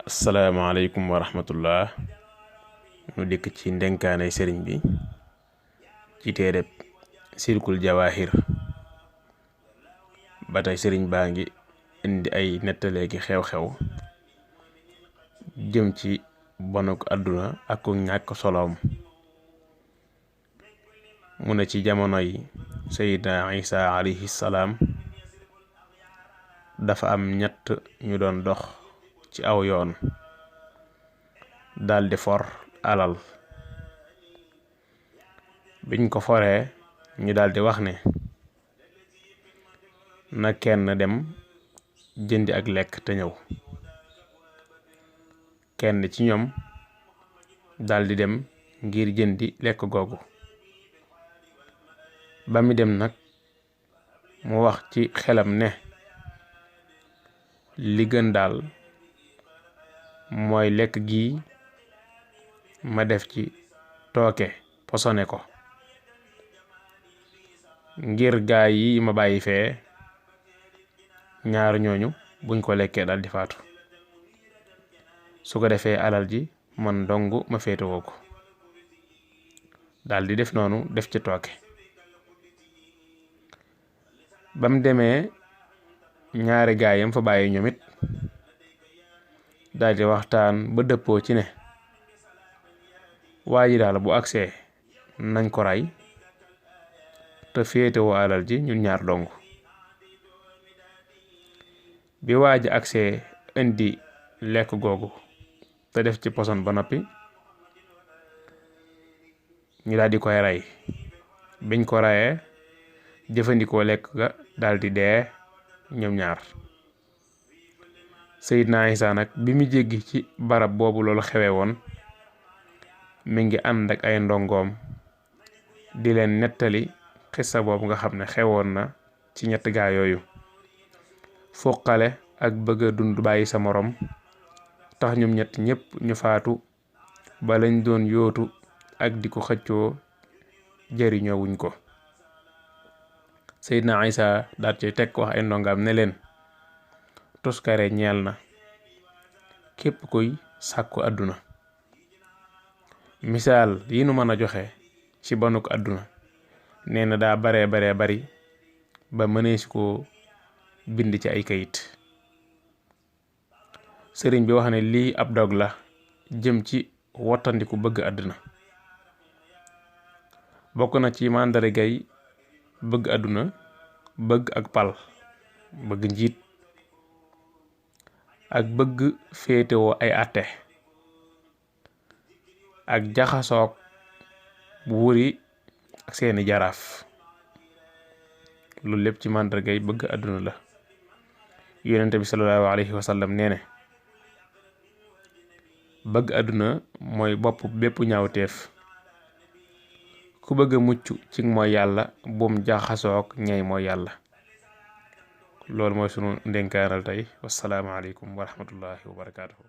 asalaamaaleykum wa rahmatullah. ñu dikk ci ndenkaanay sëriñ bi ci téereb sirkul jawaahir ba tey sëriñ baa ngi indi ay nettaleeki xew-xew jëm ci bonuk àdduna ak ku ñàkk soloom. mu ne ci jamonoy Seydina Isa alayhi salaam dafa am ñett ñu doon dox ci aw yoon daldi for alal. biñ ko foree ñu daldi wax ne na kenn dem jëndi ak lekk te ñëw. kenn ci ñoom daldi dem ngir jëndi lekk googu. ba mi dem nag mu wax ci xelam ne li gën daal mooy lekk gi ma def ci tooke posone ko ngir gaay yi ma bàyyi fee ñaar ñooñu buñ ko lekkee dal di faatu, su ko defee alal ji man dong ma féetewoo ko. dal di def noonu def ci tooke. bam demee ñaari gaayam fa bàyyi ñoom it dal di waxtaan ba dëppoo ci ne waa ji daal bu agsee nañ ko ray te féetewoo alal ji ñun ñaar dong. bi waa ji agsee indi lekk googu te def ci poson ba noppi ñu daal di koy rey. biñ ko reyee jëfandikoo lekk ga daldi dee ñoom ñaar. Seydina Isa nag bi mu jéggi ci barab boobu loolu xewe woon mi ngi ànd ak ay ndongoom di leen nettali xissa boobu nga xam ne xewoon na ci ñett gaa yooyu. foqale ak bëgg a dund bàyyi sa morom tax ñoom ñett ñépp ñu faatu ba lañ doon yootu ak di ko xëccoo jëriñoo wuñ ko. Seydina Isa daat ci teg wax ay ndongaam ne leen toskare ñeel na képp kuy sàkku àdduna. misaal yi nu mën a joxe ci bonuk àdduna nee na daa baree bari ba mënees ko bind ci ay kayit. sëriñ bi wax ne lii ab dog la jëm ci wottandiku bëgg àdduna. bokk na ci màndargay bëgg àdduna bëgg ak pal, bëgg njiit ak bëgg féetewoo ay àtte ak jaxasoog bu wuri ak seeni jaraaf. loolu lépp ci màndargay bëgg àdduna la. yonente bi sallallahu alayhi wa sallam nee ne bëgg àdduna mooy bopp bépp ñaawteef. ku bëgg a mucc ci mooy yàlla bum jaxasoog ñay mooy yàlla. loolu mooy sunu ndénkaanal tey. wassalaamu aleykum wa rahmatullahi wa barakaatuhu.